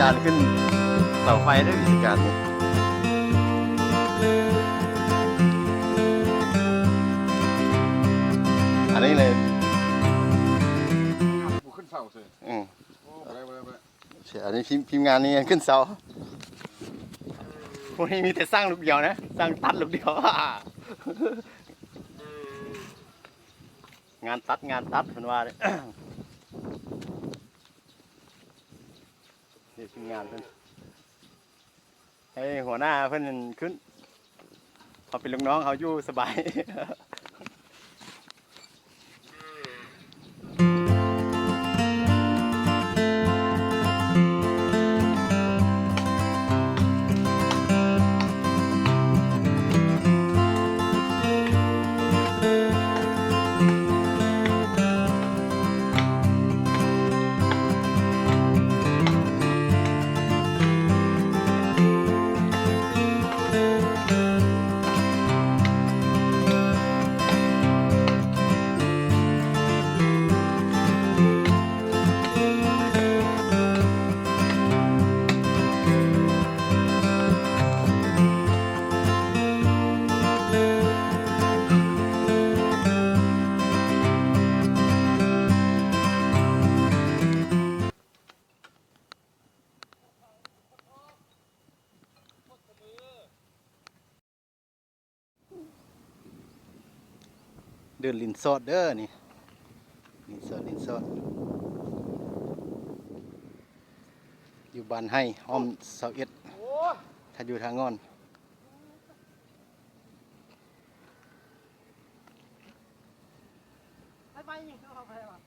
ການຂຶ້ນເສົາໄຟເດີ ວິທີການນີ້ ອັນນີ້ເລີຍ ຜູ້ຂຶ້ນເສົາເຊີຍ ອືມ ໂອ້ ບໍ່ໄດ້ ບໍ່ໄດ້ ບໍ່ໄດ້ ອັນນີ້ທີມ ທີມງານນີ້ຂຶ້ນເສົາ ພວກນີ້ມີແຕ່ຊ່າງລູກດຽວນະ ຊ່າງຕັດລູກດຽວ ງານຕັດ ງານຕັດ ເພິ່ນວ່າເດ້ ນີ້ທີມງານເພິ່ນ ໃຫ້ຫົວໜ້າເພິ່ນຂຶ້ນ ເຮົາເປັນລູກນ້ອງ ເຮົາຢູ່ສະບາຍ. ເດີນຫຼິ້ນຊອດເດີນີ້ ຫຼິ້ນຊອດ ຫຼິ້ນຊອດ ຢູ່ບ້ານໄຮ່ ອ້ອມຊາວເອັດ ທ່າຢູ່ທ່າງ່ອນ ໄປ ໄປ ຍິງເຂົ້າໄປວ່າ